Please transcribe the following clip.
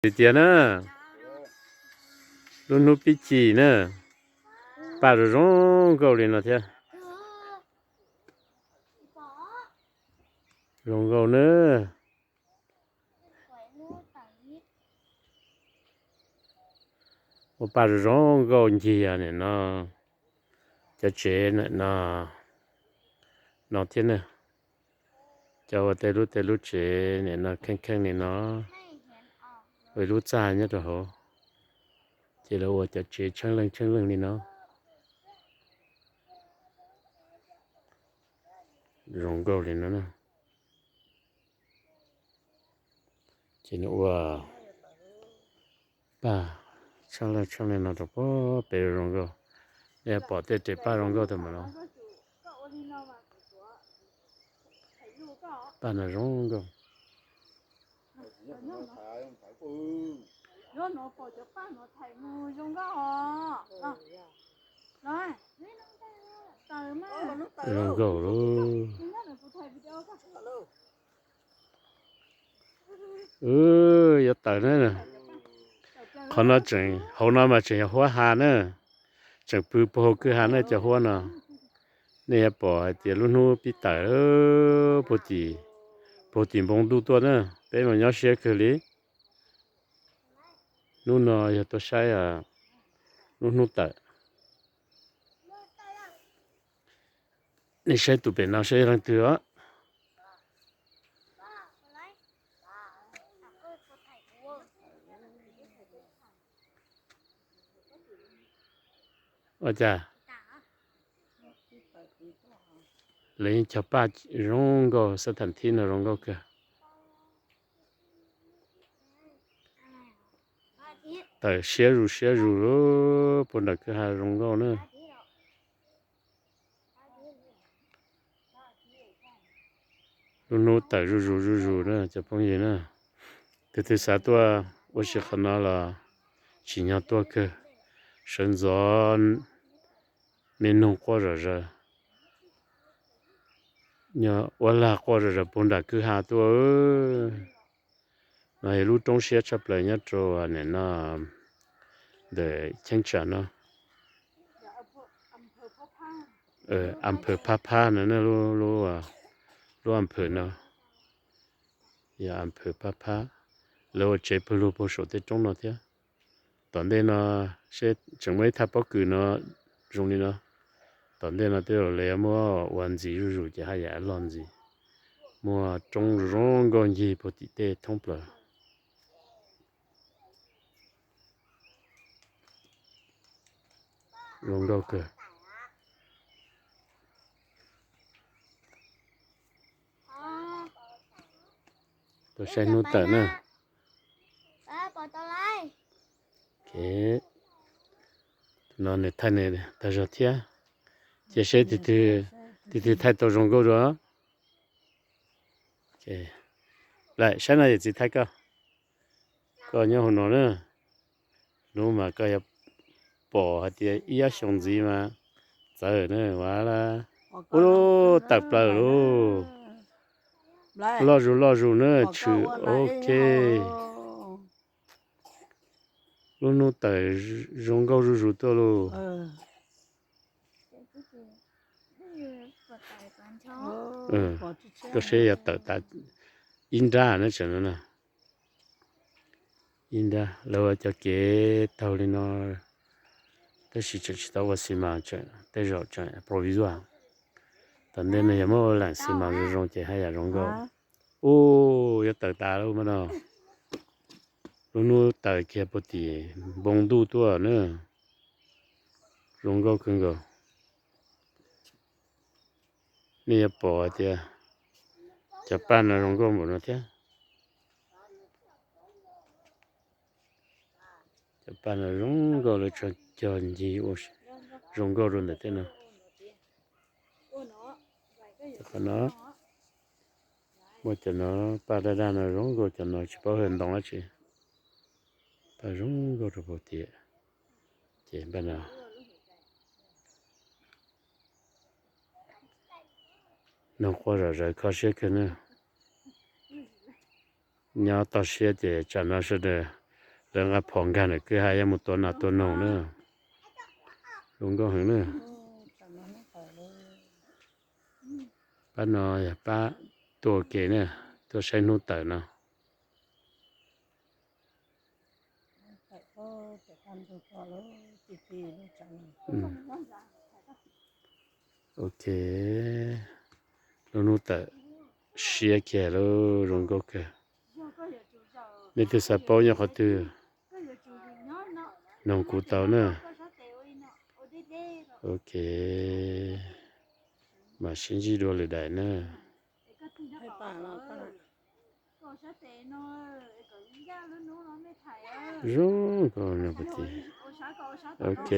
Tiag tiag na, lub hnub pib ci na, paj zoo zoo nkauj li no thiab. Zoo nkauj na. Ua paj zoo zoo nkauj ncig nim no, cov tsev nim no, no thiab na. Cov ua tej lub tej lub tsev nim no kheej kheej li no, ua ib lub txaj nyob rau hauv, ces lawv ua cov tsev tshee leej tshee leej li no. Zoo nkauj li no na. Ces nws ua paj tshee leej tshee li no rau pem zoo nkauj. Nej pom tej res paj zoo nkauj tag npaum no. Paj no zoo nkauj. Zoo nkauj lauj. Yuav tawm na. Qhov no tseem, hauv no mas tseem yog huab ha na, tseem pw puag hauv kwj ha na cov huab no. Nej yuav pom hais tias lub hnub pib tawm puag tim, puag tim npoo ntuj tuaj na, peb mas nyob siab kawg li. Hnub no yog tuaj saib lub hnub tawm. Nej saib tus pem no saib yog leej twg os. Ua cas lawv yeej cog paj zoo nkauj, xab tham thib no zoo nkauj kawg. Tawm siab zus siab zus puag nram kwj ha zoo nkauj na. Lub hnub tawm zuj zus zuj zus na cov phooj ywg na. Tus twg xav tuaj ua si qhov no los tsim nyog tuaj kawg. Sawv ntxov me noog quaj zom zaws, ua lag quaj zom zaws puag nram kwj ha tuaj. No yog lub roob siab tshaj plaws nyob rau nim no ntawm cheeb tsam no. Am phawm phab phab no, lub am phawm no yog am phawm phab phab. Lawv ua tsev pawg lug puag saum tej roob no thiab. Tom ntej no seb tseem muaj ib thaj pob kws no zoo li no. Tom ntej no tej zaum lawv yuav muab ua ntxiv zuj zus ces haj yam loj ntxiv. Muaj roob zoo nkauj ncig puag tim tej thoob plaws. Zoo nkauj kawg. Tuaj saib hnub tawm na. Tus no nws thaij nws tag zog thiab. Cia seb tus twg thaij tau zoo nkauj dua. Saib no yawm txiv thaij koj. Koj nyob hauv no na. Hnub mas koj yuav pom hais tias ib ob xyoos ntxiv mas txawv na, ua la. Ub, tawm plaws lauj. Loj zus loj zus na, tshwm ok. Lub hnub tawm zoo nkauj zuj zus tuaj lauj. Koj seb yuav tawm tas ib nrab na tseem no na. Ib nrab lawv ua cov kev taug li no, tab sis tseem tsis tau ua xi mas, tej zaum tseem provisual. Tom ntej no yog muab ua leem xi mas zoo zoo ces haj yam zoo nkauj. Ub, yuav tawm tas lawm mas no. Lub hnub tawm kiag puag tim npoo ntuj tuaj na. Zoo nkauj kawg nkaus. Nej yuav pom hais tias cov paj no zoo nkauj npaum no thiab. Cov paj no zoo nkauj, lawv tso cog ncig ua zoo nkauj rau ntawm tej no. Qhov no muaj cov no, paj daj daj no zoo nkauj, cov no tsis paub hais ntoo dab tsi. Paj zoo nkauj rau puag tim. Ces npaj no noog quaj zom zaws kho siab kawg na. Nyob toj siab ces tsam no sawv daws Lawv nqa phom nkag ntawm kwj ha yuav mus tua nas tua noog na. Zoo nkauj heev na. Pab no yog pab tuaj ua ke na, tuaj saib hnub tawm no. Ok, lub hnub tawm siab kiag lauj, zoo nkauj kawg. Nej twg xav paub nyob qhov twg, noog kuv tau na. Ok, mam sib ntsib dua lwm daim na. Zoo nkauj no puag tim. Ok.